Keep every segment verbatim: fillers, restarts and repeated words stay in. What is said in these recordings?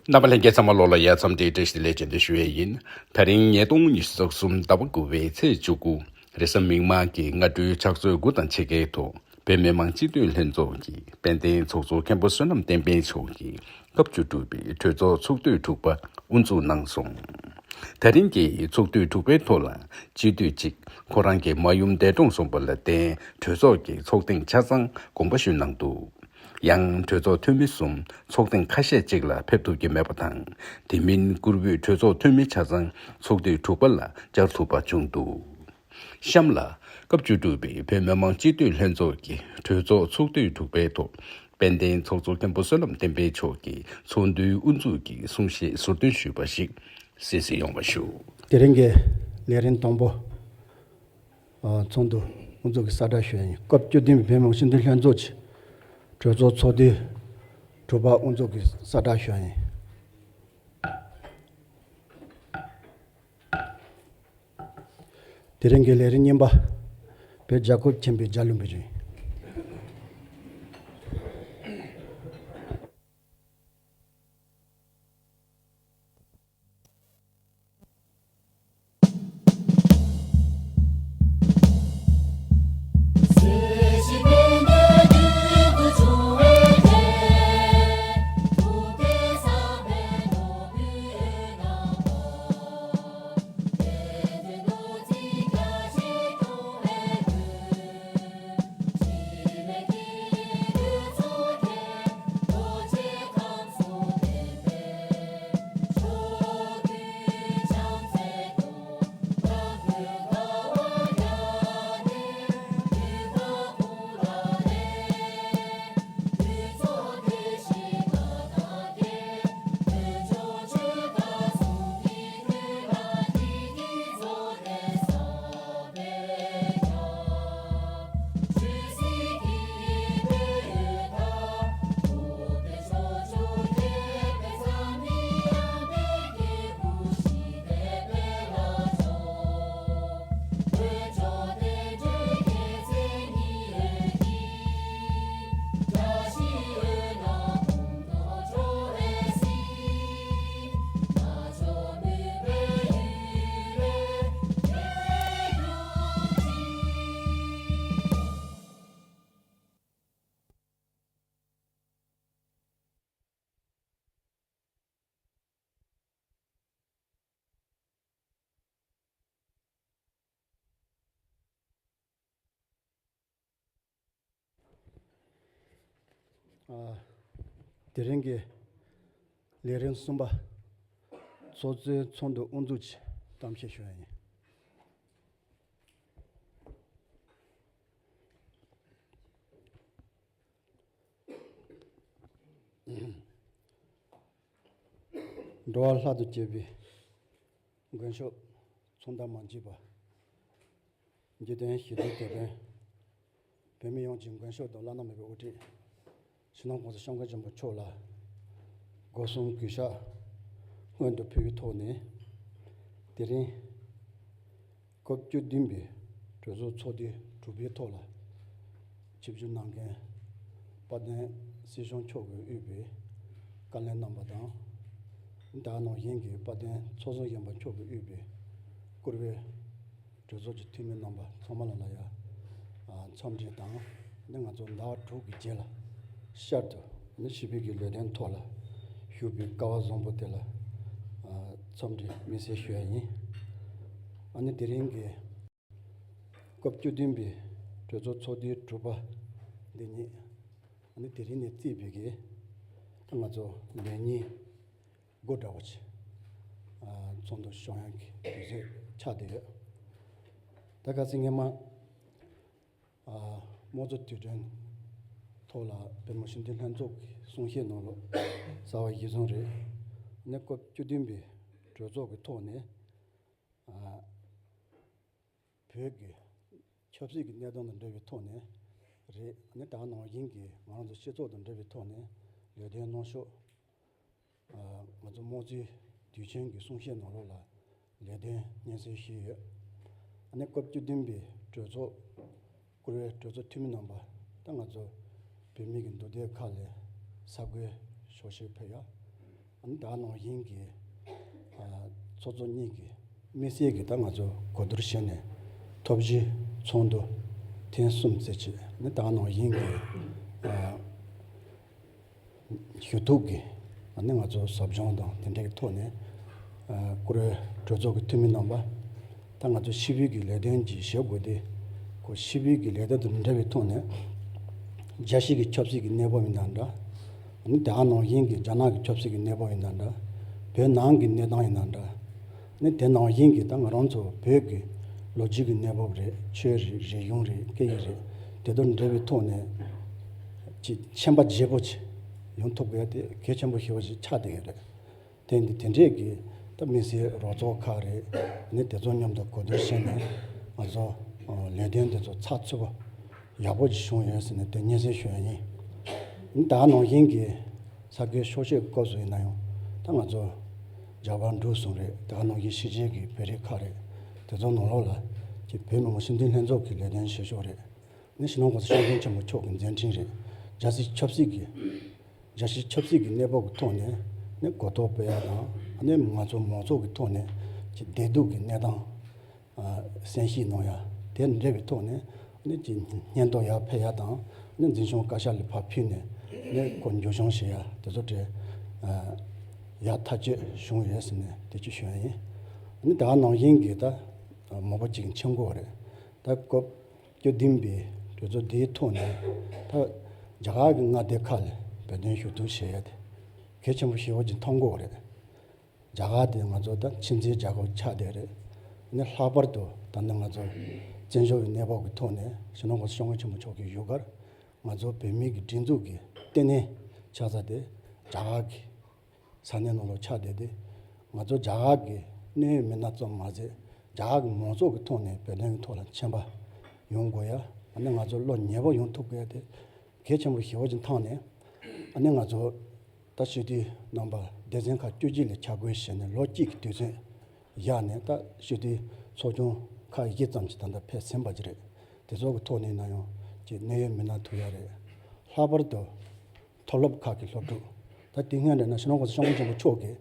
རྣམ་པ་ལྷན་རྒྱས་ཚང་མ་ལོ་ལ་ཡ་འཚམས་འདྲི་བཀྲ་ཤིས་བདེ་ལེགས་བཅས་འདི་ཞུ་ཡས་ཡིན། ད་རིང་ཉིས་སྟོང་ཉི་ཤུ་རྩ་གསུམ་ཟླ་བ་དགུ་པའི་ཚེས་བཅུ་དགུ་རེས་གཟའ་མིག་དམར་གྱི་སྔ་དྲོའི་ཕྱག་ཚོད་དགུ་དང་ཕྱེད་ཀའི་ཐོག་བོད་མི་མང་སྤྱི་འཐུས་ལྷན་ཚོགས་ཀྱི་དཔལ་ལྡན་ཚོགས་གཙོ་མཁན་པོ་བསོད་ནམས་བསྟན་འཕེལ་མཆོག་གིས་སྐབས་བཅུ་དྲུག་པའི་གྲོས་ཚོགས་ཚོགས་དུས་དྲུག་པ་དབུ་འཛུགས་གནང་སོང་། ད་རིང་གི་ཚོགས་དུས་དྲུག་པའི་ཐོག་ལ་སྤྱི་འཐུས་གཅིག་ཁོ་རང་གི་མ་ཡུམ་འདས་གྲོངས་སོང་བ་ལ་བརྟེན་གྲོས་ཚོགས་ཀྱི་ཚོགས་ཐེངས་ཆ་ཚང་དགོངས་པ་ཞུས་གནང་འདུག་ཡང་གྲོས་ཚོགས་འཐུས་མི་གསུམ་ཚོགས་ཐེངས་ཁ་ཤས་གཅིག་ལ་ཕེབས་ཐུབ་ཀྱི་མེད་པ་དང་། དེ་མིན་སྐུ་པོད་གྲོས་ཚོགས་འཐུས་མི་ཆ་ཚང་ཚོགས་དུས་དྲུག་པ་ལ་བཅར་ཐུབ་པ་བྱུང་འདུག་གཤམ་ལ་སྐབས་བཅུ་དྲུག་པའི་བོད་མི་མང་སྤྱི་འཐུས་ལྷན་ཚོགས་ཀྱི་གྲོས་ཚོགས་ཚོགས་དུས་དྲུག་པའི་ཐོག་དཔལ་ལྡན་ཚོགས་གཙོ་མཁན་པོ་བསོད་ནམས་བསྟན་འཕེལ་མཆོག་གིས་ཚོགས་འདུའི་དབུ་འཛུགས་ཀྱི་གསུང་བཤད་ཟུར་འདོན་ཞུས་པ་ཞིག་གསན་གཟིགས་ཡོང་བ་ཞུ། དེ་རིང་གི་ལས་རིམ་དང་པོ། ཨ། ཚོགས་འདུ་དབུ་འཛུགས་ཀྱི་གསལ་བསྒྲགས་ཞུ་ཡ་ཡིན། སྐབས་བཅུ་བདུན་པའི་བོད་མི་མང་སྤྱི་འཐུས་ལྷན་ཚོགས་ཀྱི་གྲོས་ཚོགས་ཚོགས་དུས་དྲུག་པ་དབུ་འཛུགས་ཀྱི་གསལ་བསྒྲགས་ཞུ་ཡ་ཡིན། དེ་རིང་གི་ལས་རིམ་གཉིས་པ། བོད་རྒྱལ་ཁབ་ཆེན་པོའི་རྒྱལ་གླུ་འབུལ་རྒྱུ་ཡིན། ཨ། དེ་རིང་གི་ལས་རིམ་གསུམ་པ། ཚོགས་གཙོའི་ཚོགས་འདུ་དབུ་འཛུགས་ཀྱི་གཏམ་བཤད་ཞུ་ཡ་ཡིན། འགྲོ་བ་ལྷ་དང་བཅས་པའི་མགོན་སྐྱབས་ཚོགས་མདའ་མ་འཇིགས་པ། འཇིག་རྟེན་ཞི་བདེའི་དེད་དཔོན། བོད་མི་ཡོངས་ཀྱི་མགོན་སྐྱབས་དང་བླ་ན་མེད་པའི་དབུ་ཁྲིད། ཕྱི་ནང་གོང་ས་སྐྱབས་མགོན་ཆེན་པོ་མཆོག་ལ་སྒོ་གསུམ་གུས་ཕྱག་སྔོན་དུ་ཕུལ་བའི་ཐོག་ནས། དེ་རིང་སྐབས་བཅུ་བདུན་པའི་གྲོས་ཚོགས་ཚོགས་དུས་དྲུག་པའི་ཐོག་ལ་ཆིབས་བསྒྱུར་གནང་མཁན་དཔལ་ལྡན་སྲིད་སྐྱོང་མཆོག་གིས་དབུས་པའི་བཀའ་བློན་རྣམ་པ་དང་། ད་ག་ནང་བཞིན་གྱི་དཔལ་ལྡན་ཚོགས་གཙོ་གཞོན་པ་མཆོག་གིས་དབུས་པའི་བཀུར་འོས་གྲོས་ཚོགས་ཀྱི་འཐུས་མི་རྣམ་པ་ཚང་མ་ལ་ལ་ཡ། ཨ། འཚམས་འདྲི་དང་། ནི་ང་ཚོ་ཟླ་བ་དྲུག་གི་རྗེས་ལ་ཤར་དུ་ནི་ཞི་བའི་གི་ལས་དོན་ཐོག་ལ་ཞུགས་པའི་སྐལ་བ་བཟང་པོ་དེ་ལ། ཨ། འཚམས་འདྲི་དམིགས་བསལ་ཞུ་ཡ་ཡིན། ཨ་ནི་དེ་རིང་གི་སྐབས་བཅུ་བདུན་པའི་གྲོས་ཚོགས་ཚོགས་དུས་དྲུག་པ་འདི་ཉིད། ཨ་ནི་དེ་རིང་ནས་བརྩིས་པའི་གི་ང་ཚོ་ལས་ཉིན་དགུ་འདྲ་བོ་ཅིག་ཨ། ཚོགས་འདུ་ཤོང་ཡག་གི་དུས་ཚོད་ཆགས་བསྡད་ཡོད། ད་ག་ཚོད་སྔོན་མ། ཨ། དམངས་གཙོ་དུས་དྲན་ཐོག་ལ་བོད་མི་མང་སྤྱི་འཐུས་ལྷན་ཚོགས་ཀྱི་གསུང་བཤད་ནང་ལོགས་གསལ་བ་གཞིར་བཟུང་རེད། ནས་སྐབས་བཅུ་བདུན་པའི་གྲོས་ཚོགས་ཀྱི་ཐོག་ནས། ཨ། བོད་ཀྱི་ཆབ་སྲིད་ཀྱི་གནས་སྟངས་དང་འབྲེལ་བའི་ཐོག་ནས་རེད། ནས་ད་ག་ནང་བཞིན་གྱི་ང་རང་ཚོ་སྤྱི་ཚོགས་དང་འབྲེལ་བའི་ཐོག་ནས་ལས་དོན་གནང་ཕྱོགས། ཨ། ང་ཚོ་དམངས་གཙོའི་དུས་ཆེན་གྱི་གསུང་བཤད་ནང་ལོགས་ལ་ལས་དོན་སྙན་སེང་ཞུས་ཡོད། ཨ་ནི་སྐབས་བཅུ་བདུན་པའི་གྲོས་ཚོགས་བཀུར་འོས་གྲོས་ཚོགས་འཐུས་མི་རྣམ་པ། ད་ང་ཚོ་བོད་མི་གི་འདུས་སྡེ་ཁག་ལ་ས་བགོས་ཞོགས་ཞིག་ཕེབས་ཡ། ད་ནང་བཞིན་གྱི་ཨ་ཚོགས་གཙོ་གཉིས་ཀྱིས་དམིགས་བསལ་གྱི་ད་ང་ཚོ་གོ་བསྡུར་བྱས་ནས་ཐོབ་བཞི་ཚོགས་འདུ་ཐེངས་གསུམ་བཙུགས་བྱས་ནས། ད་ནང་བཞིན་གྱི་ཨ་ཞུ་གཏུག་གི་ཨ་ནི་ང་ཚོ་ཟབ་སྦྱོང་དང་དེ་འདྲའི་ཐོག་ནས། ཨ་བཀུར་འོས་གྲོས་ཚོགས་ཀྱི་འཐུས་མི་རྣམ་པ། ད་ང་ཚོ་ཕྱི་པའི་གི་ལས་དོན་གྱི་བྱེད་སྒོ་དེ་ཁོ་ཕྱི་པའི་གི་ལས་དོན་དང་འབྲེལ་བའི་ཐོག་ནས། རྒྱལ་སྤྱི་གི་ཆབ་སྲིད་ཀྱི་གནས་བབ་ཡིན་ན་འདྲ། ཨ་ནི་དེ་ག་ནང་བཞིན་གྱི་རྒྱ་ནག་གི་ཆབ་སྲིད་ཀྱི་གནས་བབ་ཡིན་ན་འདྲ། བོད་ནང་གི་གནས་སྟངས་ཡིན་ན་འདྲ། ཨ་ནི་དེ་ནང་བཞིན་གྱི་ད་ང་རང་ཚོ་བོད་ཀྱི་ལོ་རྒྱུས་ཀྱི་གནས་བབ་རེད། ཆོས་རེད། རིག་གཞུང་རེད། སྐད་ཡིག་རེད། དེ་དང་འབྲེལ་བའི་ཐོག་ནས་ཅིག་མཆན་པ་བརྗེ་པོ་ཅིག་ཡོང་ཐུབ་དགོས་ཡ་དེ་གལ་ཆེན་པོ་ཞེ་པོ་ཅིག་ཆགས་བསྡད་ཡོད་རེད། དེ་འདི་དེ་འདྲས་ཀྱི་ད་དམིགས་བསལ་རོགས་ཚོགས་ཁག་རེད། ཨ་ནི་དེ་ཚོ་མཉམ་དུ་གོ་བསྡུར་བྱས་ནས་ང་ཚོ་ལས་དོན་དེ་ཚོ་ཚགས་ཚུད་པོ་ཡག་པོ་ཅིག་བྱུང་ཡོད་ཟེར་ནས་དེ་སྙན་སེང་ཞུ་ཡ་ཡིན། ཨ་ནི་ད་ནང་བཞིན་གྱི་ས་ཁུལ་ཤོག་ཤེས་སྐབས་སུ་ཡིན་ན་ཡང་ད་ང་ཚོ་རྒྱ་གར་འབྲུག་གསུམ་རེད། ད་ནང་བཞིན་ཕྱི་རྒྱལ་གྱི་བོད་རིགས་ཁག་རེད། དེ་ཚོ་ནང་ལོགས་ལ་ཅིག་བོད་མི་མང་སྤྱི་འཐུས་ལྷན་ཚོགས་ཀྱི་ལས་དོན་བྱེད་ཕྱོགས་རེད། ནི་སྤྱི་ནོར་༸གོང་ས་༸སྐྱབས་མགོན་ཆེན་པོ་མཆོག་གི་མཛད་འཕྲིན་རེད། རྒྱལ་སྤྱིའི་ཆབ་སྲིད་ཀྱི་རྒྱལ་སྤྱིའི་ཆབ་སྲིད་ཀྱི་གནས་བབ་ཀྱི་ཐོག་ནས་ནི་གོ་རྟོགས་སྤེལ་ཡ་དང་། ཨ་ནི་ང་ཚོ་མང་ཚོགས་ཀྱི་ཐོག་ནས་ཀྱི་བདེ་སྡུག་གི་གནས་སྟངས་ཨ་གསན་ཞིབ་གནང་ཡ། དེ་འབྲེལ་བའི་ཐོག་ནས་ནི་ཀྱི་སྙན་ཐོ་ཡར་ཕུལ་ཡ་དང་། ནི་འཛིན་སྐྱོང་བཀའ་ཤག་ལ་ཕར་ཕུལ་ནས་ནི་ཁོ་མཇུག་སྐྱོང་བྱེད་ཡ་དེ་ཚོ་གྲས་ཨ་ཡག་ཐག་ཆོད་བྱུང་ཡོད་ཟེར་ནས་དེ་ཅིག་ཞུ་ཡ་ཡིན། ནི་ད་ནང་བཞིན་གྱི་ད་མང་པོ་ཅིག་མཁྱེན་གྱི་ཡོད་རེད། ད་སྐབས་བཅུ་བདུན་པའི་གྲོས་ཚོགས་འདིའི་ཐོག་ནས་ད་རྒྱ་གར་གྱི་མངའ་སྡེ་ཁག་ལ་བོད་དོན་ཞུ་གཏུག་བྱེད་ཡ་དེ་གལ་ཆེན་པོ་ཞེ་པོ་ཅིག་མཐོང་གི་ཡོད་རེད། རྒྱ་གར་དེ་ང་ཚོ་ད་ཁྱིམ་མཚེས་རྒྱལ་ཁབ་ཆགས་བསྡད་རེད། ནི་ལྷག་པར་དུ་ད་ནི་ང་ཚོ་བཙན་བྱོལ་གྱི་གནས་བབ་ཀྱི་ཐོག་ནས་སྤྱི་ནོར་༸གོང་ས་༸སྐྱབས་མགོན་ཆེན་པོ་མཆོག་གི་བཞུགས་སྒར་ང་ཚོ་བོད་མི་གི་སྒྲིག་འཛུགས་ཀྱི་ལྟེ་གནས་ཆགས་ས་དེ་རྒྱ་གར་གྱི་ས་གནས་ནང་ལོགས་ཆགས་བསྡད་དེ། ང་ཚོ་རྒྱ་གར་གྱི་གནད་ཡོད་མི་སྣ་ཙམ་མ་ཟད་རྒྱ་གར་གྱི་མང་ཚོགས་ཀྱི་ཐོག་ནས་བོད་དོན་གྱི་ཐོག་ལ་མཁྱེན་པ་ཡོང་དགོས་ཡ། ཨ་ནི་ང་ཚོ་བློ་ཉེ་པོ་ཡོང་ཐུབ་དགོས་ཡ་དེ་གལ་ཆེན་པོ་ཞེ་པོ་ཅིག་མཐོང་ནས། ཨ་ནི་ང་ཚོ་ད་སྤྱི་འཐུས་རྣམ་པ་སྡེ་ཚན་ཁག་བཅུ་གཅིག་ལ་ཆ་བགོས་བྱས་ནས་ལོ་གཅིག་གི་དུས་ཚོད་བཞག་ནས། ད་སྤྱི་འཐུས་ཚོགས་ཆུང་ཁག་བཞི་ཙམ་ཞིག་ད་ལྟ་ཕེབས་ཟིན་པ་ཅིག་རེད། དེ་ཚོ་གི་ཐོག་ནས་ན་ཡང་ཅིག་གནད་ཡོད་མི་སྣ་ཐུག་ཡ་རེད། ལྷག་པར་དུ་མཐོ་སློབ་ཁག་གི་སློབ་ཕྲུག་ད་དེ་སྔོན་རེད་ན་སྤྱི་ནོར་༸གོང་ས་༸སྐྱབས་མགོན་ཆེན་པོ་མཆོག་གི་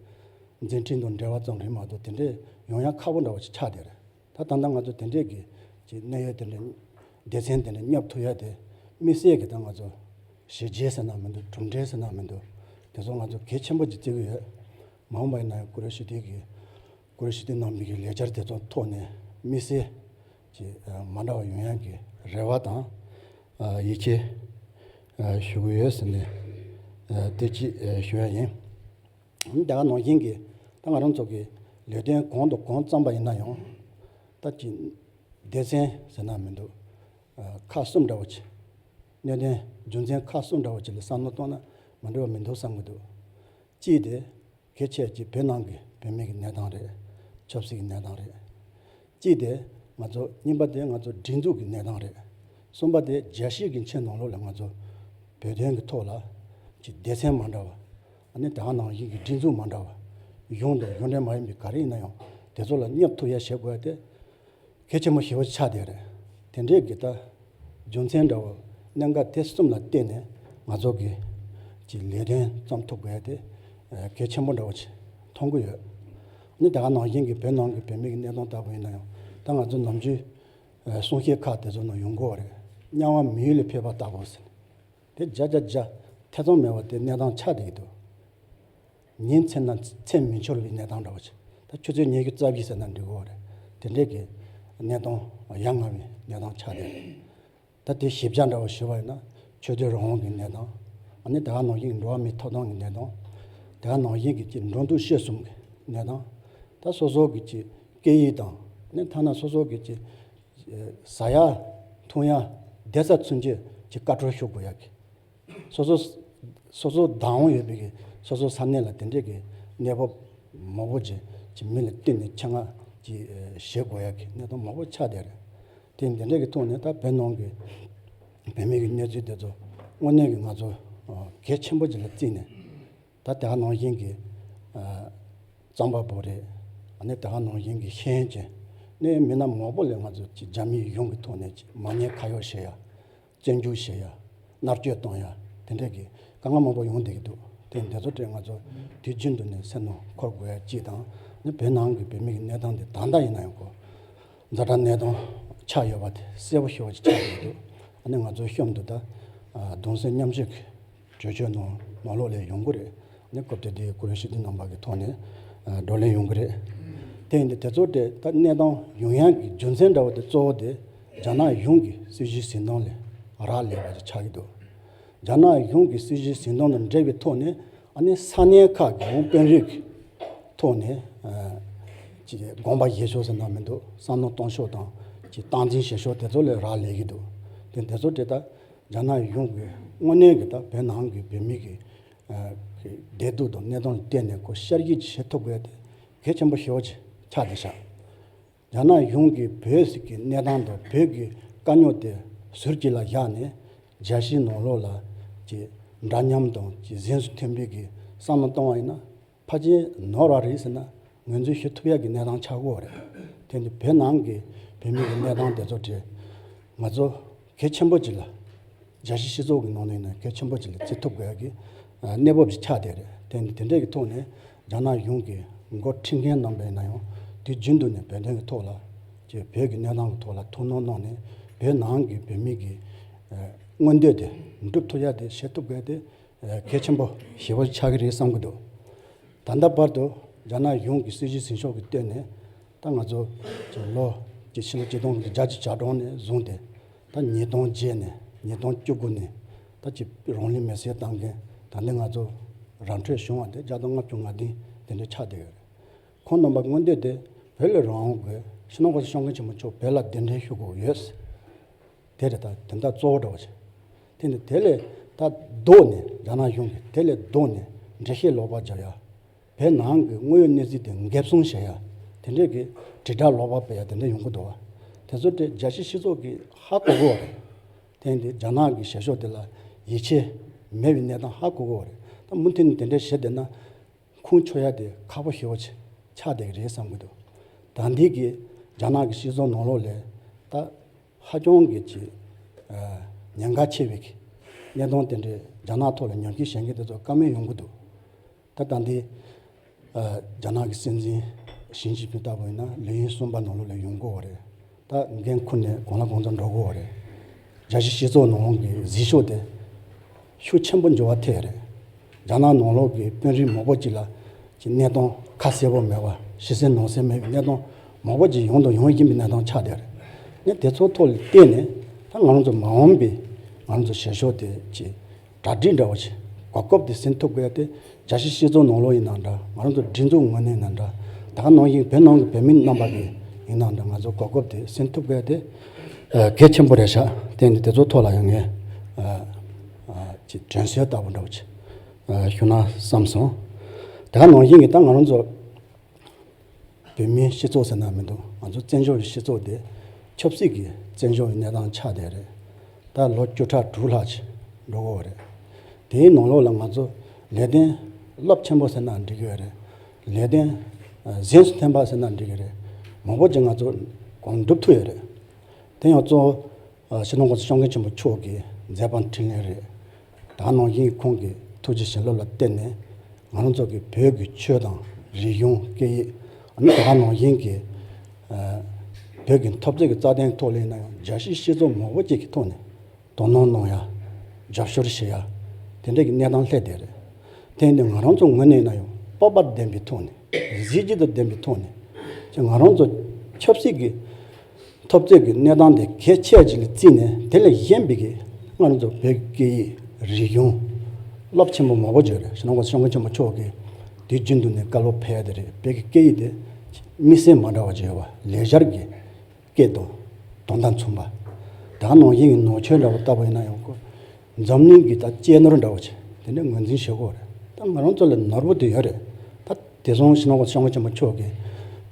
མཛད་འཕྲིན་དང་འབྲེལ་བ་ཙམ་རེད་མ་གཏོགས་དེ་འདྲས་ཡོང་ཡ་ཁག་པོ་འདྲ་བ་ཞིག་ཆགས་བསྡད་རེད། ད་ད་ལྟ་ང་ཚོ་དེ་འདྲས་ཀྱི་ཅིག་གནད་ཡོད་དེ་འདྲས་སྡེ་ཚན་དེ་འདྲས་བསྙབ་ཐུབ་ཡ་དེ་དམིགས་བསལ་གྱི་ད་ང་ཚོ་གཞི་རྒྱ་ཟེར་ན་མི་འདུག་གྲུབ་འབྲས་ཟེར་ན་མི་འདུག་དེ་ཚོ་ང་ཚོ་གལ་ཆེན་པོ་ཅིག་བརྩི་གི་ཡོད། མ་འོངས་པ་ཡིན་ན་ཡང་བཀུར་འོས་ཞུ་དུས་ཀྱི་བཀུར་འོས་ཞུ་དུས་རྣམ་པའི་གི་ལས་འཆར་དེ་ཚོ་ཐོག་ནས་དམིགས་བསལ་གྱི་ཨ་མ་འདྲ་བ་ཡོང་ཡ་གི་རེ་བ་དང་ཨ་ཡིད་ཆེས་ཨ་ཞུ་གི་ཡོད་ཟེར་ནས་ཨ་དེ་ཅིག་ཨ་ཞུ་ཡ་ཡིན། ད་ག་ནང་བཞིན་གྱི་ད་ང་རང་ཚོ་གི་ལས་དོན་གང་དང་གང་བརྩམས་པ་ཡིན་ན་ཡང་། ད་ཅི་སྡེ་ཚན་ཟེར་ན་མི་འདུག་ཨ་ཁག་གསུམ་འདྲ་བོ་ཅིག་གནད་དོན་རྒྱུ་མཚན་ཁག་གསུམ་འདྲ་བོ་ཅིག་ལ་བསམ་བློ་གཏོང་ན་མ་འགྲིག་པ་མི་འདུག་བསམ་གྱི་འདུག་གཅིག་དེ་གལ་ཆེ་ཅིག་བོད་ནང་གི་བོད་མི་གི་གནས་སྟངས་རེད། ཆབ་སྲིད་ཀྱི་གནས་སྟངས་རེད། གཅིག་དེ་ང་ཚོ་གཉིས་པ་དེ་ང་ཚོ་སྒྲིག་འཛུགས་ཀྱི་གནས་སྟངས་རེད། གསུམ་པ་དེ་རྒྱལ་སྤྱིའི་གི་ཆེས་ནང་ལོགས་ལ་ང་ཚོ་བོད་དོན་གྱི་ཐོག་ལ་ཅིག་སྡེ་ཚན་མ་འདྲ་བ། ཨ་ནི་དེ་ག་ནང་བཞིན་གྱི་སྒྲིག་འཛུགས་མ་འདྲ་བ། གཞུང་དང་གཞུང་འབྲེལ་མ་ཡིན་པའི་ག་རེ་ཡིན་ན་ཡང་དེ་ཚོ་ལ་བསྙབ་ཐུབ་ཡ་བྱེད་དགོས་ཡ་དེ་གལ་ཆེན་པོ་ཞེ་པོ་ཆགས་བསྡད་རེད། དེ་འདྲས་ཀྱི་ད་རྒྱུ་མཚན་འདྲ་བོ་གནད་འགག་དེ་གསུམ་ལ་བརྟེན་ནས་ང་ཚོ་གི་ཀྱི་ལས་དོན་བརྩམས་ཐུབ་དགོས་ཡ་དེ་གལ་ཆེན་པོ་འདྲ་བོ་ཅིག་མཐོང་གི་ཡོད། ཨ་ནི་དེ་ག་ནང་བཞིན་གྱི་བོད་ནང་གི་བོད་མི་གི་གནས་སྟངས་ལྟ་བུ་ཡིན་ན་ཡང་ད་ང་ཚོ་ནམ་རྒྱུན་གསུང་བཤད་ཁག་དེ་ཚོ་ནང་ཡོང་གི་ཡོད་རེད། དམྱལ་བ་མི་ཡུལ་ལས་འཕོས་པ་ལྟ་བུ་ཟེར། དེ་བརྒྱ་ཆ་བརྒྱ་ཐེ་ཚོམ་མེད་པ་དེ་གནས་སྟངས་ཆགས་བསྡད་ཀྱི་འདུག་ཉིན་མཚན་ན་མཚན་མི་འཆོར་བའི་གནས་སྟངས་འདྲ་བོ་ཅིག་ད་ཆུ་ཚོད་ཉི་ཤུ་རྩ་བཞི་ཟེར་ན་འགྲིག་གི་ཡོད་རེད། དེ་འདྲས་ཀྱི་གནས་སྟངས་ཡ་ང་བའི་གནས་སྟངས་ཆགས་བསྡད་རེད། ད་དེ་ཞིབ་ཆ་འདྲ་བོ་ཞུ་བ་ཡིན་ན་ཆོས་དད་རང་དབང་གི་གནས་སྟངས། ཨ་ནི་དེ་ག་ནང་བཞིན་འགྲོ་བ་མིའི་ཐོབ་ཐང་གི་གནས་སྟངས། དེ་ག་ནང་བཞིན་གྱི་ཅིག་འགྲོ་འདུག་སྤྱོད་གསུམ་གྱི་གནས་སྟངས། ད་སོ་སོ་གི་ཅིག་སྐད་ཡིག་དང་ཨ་ནི་ཐ་ན་སོ་སོ་གི་ཅིག་ཟ་ཡ་འཐུང་ཡ་བསྡད་ས་ཚུན་ཆད་ཀྱི་བཀའ་འཁྲོལ་ཞུ་དགོས་ཡ་གི། སོ་སོ་སོ་སོ་བདག་དབང་ཡོད་པའི་གི་སོ་སོ་ས་གནས་ལ་དེ་འདྲས་ཀྱི་གནས་བབ་མང་པོ་ཅིག་ཅིག་མི་ལ་བསྟུན་ནས་ཆེད་མངགས་ཀྱིས་བྱེད་དགོས་ཡ་གི་གནས་སྟངས་མང་པོ་ཆགས་བསྡད་རེད། དེ་འདི་འདྲས་ཀྱི་ཐོག་ནས་ད་བོད་ནང་གི་བོད་མི་གི་གནས་ཚུལ་དེ་ཚོ་དངོས་གནས་ཀྱི་ང་ཚོ་གལ་ཆེན་པོ་ཅིག་ལ་བརྩིས་ནས། ད་དེ་ག་ནང་བཞིན་གྱི་ཨ་རྩོམ་པ་པོ་རེད། ཨ་ནི་དེ་ག་ནང་བཞིན་གྱི་ཤེས་ཡོན་ཅན་ནི་མི་སྣ་མང་པོ་ལ་ང་ཚོ་ཅིག་རྒྱ་མིའི་གཞུང་གི་ཐོག་ནས་ཅིག་མ་ཉེས་ཁ་གཡོགས་བྱེད་ཡ། བཙོན་འཇུག་བྱེད་ཡ། མནར་གཅོད་གཏོང་ཡ། དེ་འདྲས་ཀྱི་དཀའ་ངལ་མང་པོ་ཡོང་བསྡད་ཀྱི་འདུག་དེ་ དེ་འདི་ཚོ་དེ་ང་ཚོ་དུས་རྒྱུན་དུ་ནས་སེམས་ནང་འཁོར་དགོས་ཡ་གཅིག་དང་། ནི་བོད་ནང་གི་བོད་མི་གི་གནས་སྟངས་དེ་ད་ལྟ་ཡིན་ན་ཡང་ཁོ་ཛ་དྲག་གནས་སྟངས་ཆགས་ཡོད་པ་དེ་གསལ་པོ་ཤོས་ཅིག་ཆགས་ཡོད་འདུག་ཨ་ནི་ང་ཚོའི་གཤམ་དུ་ད་གདུང་སེམས་མཉམ་སྐྱེད་ཀྱི་གྲོས་ཆོད་ནང་ནང་ལོགས་ལ་ཡོང་གི་རེད། ཨ་ནི་སྐབས་དེ་དུས་གུ་རུ་ཞི་བདེ་རྣམ་པ་གི་ཐོག་ནས་བགྲོ་གླེང་ཡོང་གི་རེད། དེ་ཡིན་དུས་དེ་ཚོ་དེ་ད་གནས་སྟངས་ཡོང་ཡག་གི་རྒྱུ་མཚན་འདྲ་བོ་དེ་གཙོ་བོ་དེ་རྒྱ་ནག་གཞུང་གི་སྲིད་བྱུས་འཛིན་སྟངས་ལས་རག་ལས་པ་ཅིག་ཆགས་ཀྱི་འདུག་རྒྱ་ནག་གཞུང་གི་སྲིད་བྱུས་འཛིན་སྟངས་དང་འབྲེལ་བའི་ཐོག་ནས་ཨ་ནི་ས་གནས་ཁག་གི་འོང་དཔོན་རིགས་ཀྱི་ཐོག་ནས་ཨ་ཅིག་དགོངས་པ་བཞེས་ཕྱོགས་ཟེར་ན་མི་འདུག་བསམ་བློ་གཏོང་ཕྱོགས་དང་ཅིག་སྟངས་འཛིན་བྱེད་ཕྱོགས་དེ་ཚོ་ལས་རག་ལས་ཀྱི་འདུག་དེ་དེ་ཚོ་དེ་ད་རྒྱ་ནག་གཞུང་གི་དངོས་གནས་ཀྱི་ད་བོད་ནང་གི་བོད་མི་གི་ཨ་གི་བདེ་སྡུག་དང་གནས་སྟངས་ལ་བལྟས་ནས་ཁོ་ཤར་སྐྱོད་བྱེད་ཐུབ་དགོས་དེ་གལ་ཆེན་པོ་ཞེ་པོ་ཅིག་ཆགས་བསྡད་ཤག་རྒྱ་ནག་གཞུང་གིས་བོད་ཟེར་གྱི་གནས་སྟངས་དང་བོད་ཀྱི་དཀའ་རྙོག་དེ་ཟུར་གཅིག་ལ་བཞག་ནས་རྒྱལ་སྤྱིའི་ནང་ལོགས་ལ་ཀྱི་འདྲ་མཉམ་དང་ཀྱི་གཟེངས་སུ་ཐོན་པའི་གི་བསམ་བློ་གཏོང་བ་ཡིན་ན་ཕལ་ཆེར་ནོར་བ་རེད་ཟེར་ན་ངོས་འཛིན་ཞུ་ཐུབ་ཡག་གི་གནས་སྟངས་ཆགས་ཀྱི་ཡོད་རེད། དེ་ནི་བོད་ནང་གི་བོད་མི་གི་གནས་སྟངས་དེ་ཚོ་དེ་ང་ཚོ་གལ་ཆེན་པོ་ཅིག་ལ་རྒྱལ་སྤྱིའི་སྤྱི་ཚོགས་ཀྱི་ནང་ནས་ནས་གལ་ཆེན་པོ་ཅིག་ལ་བརྩི་ཐུབ་དགོས་ཡག་གི་ཨ་གནས་བབ་ཅིག་ཆགས་བསྡད་རེད། དེ་ནི་དེ་འདྲས་ཀྱི་ཐོག་ནས་རྒྱ་ནག་གཞུང་གི་འགོ་ཁྲིད་མཁན་རྣམ་པ་ཡིན་ན་ཡང་དུས་རྒྱུན་དུ་ནས་བོད་དོན་གྱི་ཐོག་ལ་ཀྱི་བོད་ཀྱི་གནས་སྟངས་ཀྱི་ཐོག་ལ་ཐུགས་སྣང་གནང་ནས་བོད་ནང་གི་བོད་མི་གི་ཨ་མངོན་འདོད་དེ་འགྲུབ་ཐུབ་ཡག་དེ་བྱེད་ཐུབ་དགོས་དེ་ཨ་གལ་ཆེན་པོ་ཞེ་པོ་ཆགས་ཀྱི་རེད་བསམ་གྱི་འདུག་ད་ལྟ་བར་དུ་རྒྱ་ནག་གཞུང་གི་སྲིད་བྱུས་འཛིན་ཕྱོགས་ཀྱི་སྟེང་ནས་ད་ང་ཚོ་ཀྱི་ལོ་ཀྱི་ཕྱི་ལོ་ཆིག་སྟོང་དགུ་བརྒྱ་བརྒྱད་ཅུ་གྱ་གྲངས་ནས་བཟུང་སྟེ་ད་ཉིས་སྟོང་བརྒྱད་ནས་ཉིས་སྟོང་བཅུ་དགུ་ནས་ད་ཀྱི་རང་ལུས་མེར་སྲེག་བཏང་མཁན་ད་ལྟ་ང་ཚོ་ར་འཕྲོད་བྱུང་བ་དེ་བརྒྱ་དང་ལྔ་བཅུ་ང་བདུན་དེ་འདྲ་ཆགས་བསྡད་ཡོད་རེད། ཁོང་རྣམ་པ་མངོན་འདོད་དེ་བོད་ལ་རང་དབང་དགོས། སྤྱི་ནོར་གོང་ས་སྐྱབས་མགོན་ཆེན་པོ་མཆོག་བོད་ལ་གདན་འདྲེན་ཞུ་དགོས་ཡོད། དེ་རེད། ད་དེ་འདྲ་གཙོ་བོ་འདྲ་བོ་ཞིག་དེ་ནི་དེ་ལས་ད་ལྡོག་ནས་རྒྱ་ནག་གཞུང་གིས་དེ་ལས་ལྡོག་ནས་འགྲེལ་བཤད་ལོག་པ་རྒྱབ་ཡ། བོད་ནང་གི་དངོས་ཡོད་གནས་ཚུལ་དེ་འགེབས་སྲུང་བྱེད་ཡ། དེ་འདྲས་ཀྱི་དྲིལ་བསྒྲགས་ལོག་པ་སྤེལ་ཡ་དེ་འདྲ་ཡོང་གི་འདུག་བ། དེ་ཚོ་དེ་རྒྱལ་སྤྱིའི་སྤྱི་ཚོགས་ཀྱིས་ཧ་གོ་གི་ཡོད་རེད། དེ་ཡིན་དུས་རྒྱ་ནག་གི་བྱེད་ཕྱོགས་དེ་ལ་ཡིད་ཆེས་མེད་པའི་གནས་སྟངས་ཧ་གོ་གི་ཡོད་རེད། ད་མུ་མཐུད་ནས་དེ་འདྲས་བྱེད་བསྡད་ན། ཁུངས་འཁྱོལ་ཡ་དེ་ཁག་པོ་ཞེ་པོ་ཅིག་ཆགས་བསྡད་ཀྱི་རེད་བསམ་གྱི་འདུག་ད་འདི་གི་རྒྱ་ནག་གི་སྤྱི་ཚོགས་ནང་ལོགས་ལ་ད་ཧ་ཅང་གི་ཅིག་ཨ་ཉེན་ཁ་ཆེ་བའི་གི་གནད་དོན་དེ་འདྲའི་རྒྱ་ནག་ཐོག་ལ་ཉམས་ཞིབ་བྱེད་མཁན་དེ་ཚོ་བཀའ་མོལ་ཡོང་གི་འདུག་ད་ད་འདི་ཨ་རྒྱ་ནག་གི་སྲིད་འཛིན་ཞི་ཅིན་ཕིང་ལྟ་བུ་ཡིན་ན་ལས་ཡུན་གསུམ་པ་ནང་ལོགས་ལ་ཡོང་གི་ཡོད་རེད། ད་འགན་འཁུར་ནས་གང་ལ་གང་འཚམ་འགྲོ་དགོས་རེད། རྒྱལ་སྤྱིའི་སྤྱི་ཚོགས་ནང་གི་གཟིགས་ཕྱོགས་དེ་ཤུགས་ཆེན་པོ་འགྱུར་བ་ཐེབས་རེད། རྒྱ་ནག་ནང་ལོགས་ཀྱི་དཔོན་རིགས་མང་པོ་ཅིག་ལ་ཀྱི་གནས་སྟངས་ཁ་གསལ་པོ་མེད་པ། ཕྱི་གསལ་ནང་གསལ་མེད་པའི་གནས་སྟངས་མང་པོ་ཅིག་ཡོང་དང་ཡོང་བཞིན་པའི་གནས་སྟངས་ཆགས་བསྡད་རེད། ནས་དེ་ཚོ་ཐོག་ལ་བལྟས་ནས་ད་ང་རང་ཚོ་མ་འོངས་པའི་ང་རང་ཚོ་བྱེད་ཕྱོགས་དེ་ཀྱི་གྲ་སྒྲིག་འདྲ་བོ་ཞིག་གོ་སྐབས་དེ་ཟིན་ཐུབ་དགོས་ཡ་དེ་རྒྱལ་སྤྱིའི་སྤྱི་ཚོགས་ནང་ལོགས་ཡིན་ནའང་འདྲ། ང་རང་ཚོ་སྒྲིག་འཛུགས་ངོས་ནས་ཡིན་ནའང་འདྲ། ད་ག་ནང་བཞིན་བོད་ནང་གི་བོད་མི་རྣམ་པ་གི་ཡིན་ནའང་འདྲ། ང་ཚོ་གོ་སྐབས་དེ་ཟིན་ཐུབ་དགོས་ཡ་དེ་ཨ་གལ་ཆེན་པོ་རེད་ཤག་དེ་ནི་དེ་ཚོ་ཐོག་ལ་ཡང་ངས་ཨ་ཨ་ཅིག་དྲན་གསོ་ལྟ་བུ་འདྲ་བོ་ཅིག་ཨ་ཞུ་ན་བསམ་སོང་། ད་ག་ནང་བཞིན་གྱི་ད་ང་རང་ཚོ་བོད་མིའི་སྤྱི་ཚོགས་ཟེར་ན་མི་འདུག་ང་ཚོ་བཙན་བྱོལ་བའི་སྤྱི་ཚོགས་དེ་ཆབ་སྲིད་ཀྱི་བཙན་བྱོལ་བའི་གནས་སྟངས་ཆགས་བསྡད་རེད། ད་ལོ་བཅུ་ཕྲག་དྲུག་ལྷག་ཅིག་འགྲོ་གི་ཡོད་རེད། དེའི་ནང་ལོགས་ལ་ང་ཚོ་ལས་དོན་རླབས་ཆེན་པོ་ཟེར་ན་འགྲིག་གི་ཡོད་རེད། ལས་དོན་ཨ་གཟེངས་སུ་ཐོན་པ་ཟེར་ན་འགྲིག་གི་རེད། མང་པོ་ཅིག་ང་ཚོ་གང་འགྲུབ་ཐུབ་ཡོད་རེད། དེ་ཡང་གཙོ་བོ་ཨ་སྤྱི་ནོར་གོང་ས་སྐྱབས་མགོན་ཆེན་པོ་མཆོག་གི་མཛད་པ་འཕྲིན་ལས་རེད། ད་ག་ནང་བཞིན་ཁོང་གི་ཐུགས་རྗེ་བྱིན་རླབས་ལ་བརྟེན་ནས་ང་རང་ཚོ་གི་བོད་ཀྱི་ཆོས་དང་རིག་གཞུང་སྐད་ཡིག་ཨ་ནི་ད་ག་ནང་བཞིན་གྱི་ཨ་བོད་ཀྱི་འཐབ་རྩོད་ཀྱི་རྩ་དོན་ཐོག་ལ་ཡིན་ན་ཡང་རྒྱལ་སྤྱིའི་སྤྱི་ཚོགས་མང་པོ་ཅིག་གི་ཐོག་ནས་དོ་སྣང་གནང་ཡ། རྒྱབ་སྐྱོར་བྱེད་ཡ། དེ་འདྲ་གི་གནས་སྟངས་སླེབས་བསྡད་རེད། དེ་ཡིན་དུས་ང་རང་ཚོ་ངོས་ནས་ཡིན་ན་ཡང་སྤོབས་པ་ལྡན་པའི་ཐོག་ནས་གཟི་བརྗིད་དང་ལྡན་པའི་ཐོག་ནས་ཀྱི་ང་རང་ཚོ་ཆབ་སྲིད་ཀྱི་འཐབ་རྩོད་ཀྱི་གནས་སྟངས་དེ་གལ་ཆེ་ཅིག་ལ་བརྩིས་ནས་དེ་ལས་གཞན་པའི་གི་ང་རང་ཚོ་བོད་ཀྱི་སྐད་ཡིག་རིག་གཞུང་རླབས་ཆེན་པོ་མང་པོ་བརྗོད་རེད། སྤྱི་ནོར་གོང་ས་སྐྱབས་མགོན་ཆེན་པོ་མཆོག་གིས་དུས་རྒྱུན་དུ་ནས་བཀའ་སློབ་ཕེབས་ཡ་དེ་རེད། བོད་ཀྱི་སྐད་ཡིག་དེ་དམིགས་བསལ་མ་འདྲ་བ་ཅིག་ཡོད་པ། ལེགས་སྦྱར་གྱི་སྐད་དང་དོན་དང་མཚུངས་པ། ད་ག་ནང་བཞིན་གྱི་ནང་ཆོས་འདྲ་བོ་ལྟ་བུ་ཡིན་ན་ཡང་ཁོ་འཛམ་གླིང་གི་ད་གཅེས་ནོར་འདྲ་བོ་ཅིག་དེ་འདྲ་ངོས་འཛིན་བྱེད་དགོས་རེད། ད་ང་རང་ཚོ་ལ་ནོར་བུ་དེ་ཡོད་རེད། ད་དེང་སང་སྤྱི་ནོར་གོང་ས་སྐྱབས་མགོན་ཆེན་པོ་མཆོག་གིས་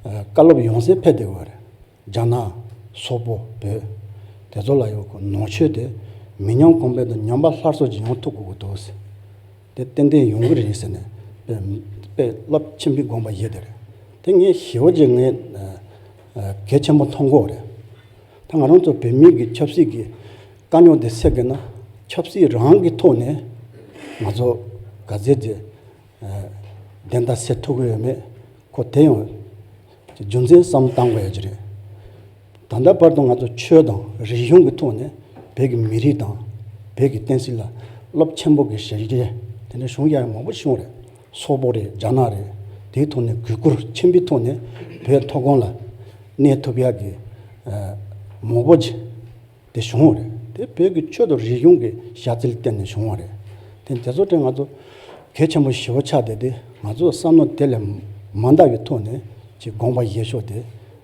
ཨ་བཀའ་སློབ་ཡང་སེ་ཕེབས་བསྡད་ཡོད་རེད། རྒྱ་ནག་སོག་པོ་བོད་དེ་ཚོ་ལ་ཡང་ཁོ་ནང་ཆོས་དེ་མི་ཉམས་གོང་འཕེལ་དང་ཉམས་པ་སླར་གསོ་ཅིག་ཡོང་ཐུབ་དགོས་ཀྱི་འདུག་ཟེར། དེ་ཏན་ཏན་ཡོང་གི་རེད་ཟེར་ནས་དཔེ་དཔེ་རླབས་ཆེན་པོའི་དགོངས་པ་བཞེས་བསྡད་རེད། དེ་ངས་ཞེ་པོ་ཅིག་ངས་ཨ་ཨ་གལ་ཆེན་པོ་མཐོང་གི་ཡོད་རེད། ད་ང་རང་ཚོ་བོད་མི་གི་ཆབ་སྲིད་ཀྱི་དཀའ་རྙོག་དེ་སེལ་དགོས་ན་ཆབ་སྲིད་རང་གི་ཐོག་ནས་ང་ཚོ་ག་ཚད་ཅིག་ ཨ་བདེན་མཐའ་གསལ་ཐུབ་ཀྱི་ཡོད་མེད། ཁོ་དེ་ཡང་རྒྱུ་མཚན་བསམ་བློ་བཏང་དགོས་ཡ་ཅིག་རེད། ད་ལྟ་བར་དུ་ང་ཚོ་ཆོས་དང་རིག་གཞུང་གི་ཐོག་ནས་བོད་ཀྱི་མི་རིགས་དང་བོད་ཀྱི་བསྟན་སྲིད་ལ་རླབས་ཆེན་པོ་གི་ཞབས་འདེགས་དེ་འདྲ་བྱུང་ཡ་མང་པོ་བྱུང་རེད། སོག་པོ་རེད། རྒྱ་ནག་རེད། དེའི་ཐོག་ནས་གུས་བཀུར་ཆེན་པོའི་ཐོག་ནས་བོད་མཐོ་སྒང་ལ་གནས་ཐུབ་ཡ་གི་ཨ་མང་པོ་ཅིག་དེ་བྱུང་བ་རེད། དེ་བོད་ཀྱི་ཆོས་དང་རིག་གཞུང་གི་ཞབས་རྩལ་བརྟེན་ནས་བྱུང་བ་རེད། དེ་དེ་ཚོ་དེ་ང་ཚོ་གལ་ཆེན་པོ་ཞེ་པོ་ཆགས་བསྡད་དེ། ང་ཚོ་བསམ་བློ་དེ་ལས་མ་འདའ་བའི་ཐོག་ནས་ཅིག་དགོངས་པ་བཞེས་ཕྱོགས་དེ་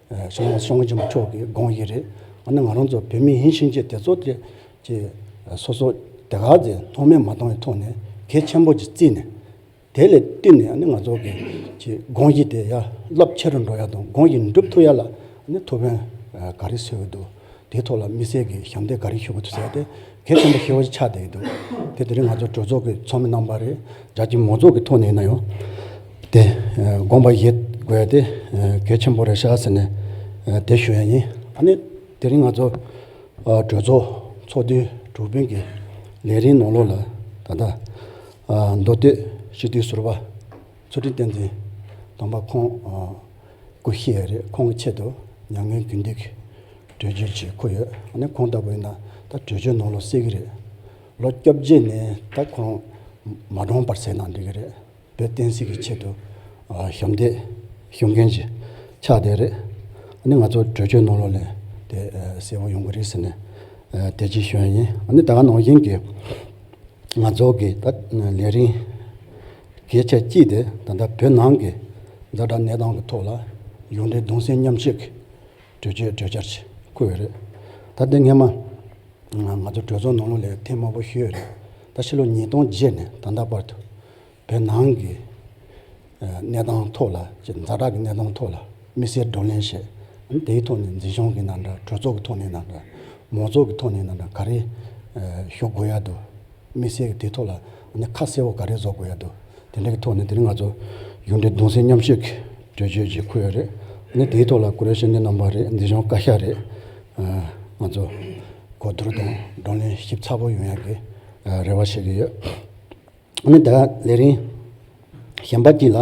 ཨ་ཞང་ཞང་ཆེན་པོ་མཆོག་གི་དགོངས་བཞེས་རེད། ཨ་ནི་ང་རང་ཚོ་བོད་མི་ཡིན་ཕྱིན་ཆད་དེ་ཚོ་དེ་ཅིག་སོ་སོ་དེ་ག་ཚོད་སྣང་མེད་མ་བཏང་བའི་ཐོག་ནས་གལ་ཆེན་པོ་ཅིག་བརྩིས་ནས། དེ་ལས་བསྟུན་ནས་ཨ་ནི་ང་ཚོ་གི་ཅིག་དགོངས་གཞི་དེ་ཡར་རླབས་ཆེ་རུ་འགྲོ་ཡ་དང་། དགོངས་གཞི་འགྲུབ་ཐུབ་ཡ་ལ་ཨ་ནི་ཐུགས་ཕན་ཨ་ག་རེ་གསོས་ཀྱི་འདུག་དེའི་ཐོག་ལ་དམིགས་བསལ་གྱི་ཞབས་འདེགས་ག་རེ་ཞུ་གི་འདུག་ཟེར་ཏེ་གལ་ཆེན་པོ་ཞེ་པོ་ཅིག་ཆགས་བསྡད་ཀྱི་འདུག་དེ་དེ་རིང་ང་ཚོ་གྲོས་ཚོགས་ཀྱི་ཚོགས་མི་རྣམ་པ་རེད། རྒྱ་ཆེའི་མང་ཚོགས་ཀྱི་ཐོག་ནས་ཡིན་ན་ཡང་དེ་ཨ་དགོངས་པ་བཞེས་དགོས་ཡ་དེ་ཨ་གལ་ཆེན་པོ་རེད་ཤག་ཟེར་ནས་ཨ་དེ་ཞུ་ཡ་ཡིན། ཨ་ནི་དེ་རིང་ང་ཚོ་ཨ་གྲོས་ཚོགས་ཚོགས་དུས་དྲུག་པའི་གི་ལས་རིམ་ནང་ལོགས་ལ་ད་ལྟ་ཨ་མདོ་སྟོད་སྤྱི་འཐུས་ཟུར་པ་ཚུལ་ཁྲིམས་བསྟན་འཛིན་དམ་པ་ཁོང་ཨ་སྐུ་གཤེགས་ཡོད་རེད། ཁོང་གི་ཆེད་དུ་མྱ་ངན་གུས་འདུད་ཀྱི་གྲོས་ཆོད་ཅིག་འཁུར་ཡོད། ཨ་ནི་ཁོང་ལྟ་བུ་ཡིན་ན་ད་གྲོས་ཆོད་ནང་ལོགས་གསལ་གི་རེད། ལོ་བཅོ་བརྒྱད་ནས་ད་ཁོང་མ་གྲོངས་བར་ཟེར་ན་འགྲིག་གི་རེད། བོད་བསྟན་སྲིད་ཀྱི་ཆེད་དུ་ཨ་ཞབས་འདེགས་ཞུ་མཁན་ཅིག་ཆགས་བསྡད་རེད། ཨ་ནི་ང་ཚོ་གྲོས་ཆོད་ནང་ལོགས་ལ་དེ་ཨ་གསལ་པོ་ཡོང་གི་རེད་ཟེར་ནས་ཨ་དེ་ཅིག་ཞུ་ཡ་ཡིན། ཨ་ནི་ད་ག་ནང་བཞིན་གྱི་ང་ཚོ་གི་ད་ལས་རིམ་གལ་ཆེ་གཅིག་དེ་ད་ལྟ་བོད་ནང་གི་ཛ་དྲག་གནས་སྟངས་ཀྱི་ཐོག་ལ་གཞུང་འབྲེལ་གདུང་སེམས་མཉམ་སྐྱེད་ཀྱི་གྲོས་ཆོད་གྲོས་འཆར་ཅིག་འཁུར་ཡོད་རེད། ད་དེ་སྔོན་མ་ང་ཚོ་གྲོས་ཚོགས་ནང་ལོགས་ལ་ཐེངས་མང་པོ་ཞུས་ཡོད་རེད། ད་ཕྱི་ལོ་ཉིས་སྟོང་བརྒྱད་ནས་ད་ལྟ་བར་དུ་བོད་ནང་གི་ཨ་གནས་སྟངས་ཐོག་ལ་ཅིག་ཛ་དྲག་གི་གནས་སྟངས་ཐོག་ལ་དམིགས་བསལ་བགྲོ་གླེང་བྱས། ཨ་ནི་དེའི་ཐོག་ནས་འཛིན་སྐྱོང་གི་ནང་འདྲ། གྲོས་ཚོགས་ཀྱི་ཐོག་ནས་ནང་འདྲ། མང་ཚོགས་ཀྱི་ཐོག་ནས་ནང་འདྲ། ག་རེ་ཨ་ཞུ་དགོས་ཡ་འདུག་དམིགས་བསལ་གྱི་དེའི་ཐོག་ལ་ཨ་ནི་ཁ་གསལ་པོ་ག་རེ་བཟོ་དགོས་ཡ་འདུག་དེ་འདྲ་གི་ཐོག་ནས་དེ་རིང་ང་ཚོ་གཞུང་འབྲེལ་གདུང་སེམས་མཉམ་སྐྱེད་ཀྱི་གྲོས་ཆོད་ཅིག་འཁུར་ཡོད་རེད། ཨ་ནི་དེའི་ཐོག་ལ་བཀུར་འོས་ཤེས་ལྡན་རྣམ་པ་རེད། འཛིན་སྐྱོང་བཀའ་ཤག་རེད། ཨ་ང་ཚོ་གོ་བསྡུར་དང་བགྲོ་གླེང་ཞིབ་ཚགས་པོ་ཡོང་ཡ་གི་ཨ་རེ་བ་བྱེད་ཀྱི་ཡོད། ཨ་ནི་ད་ལས་རིམ་གཞན་པ་གཅིག་ལ་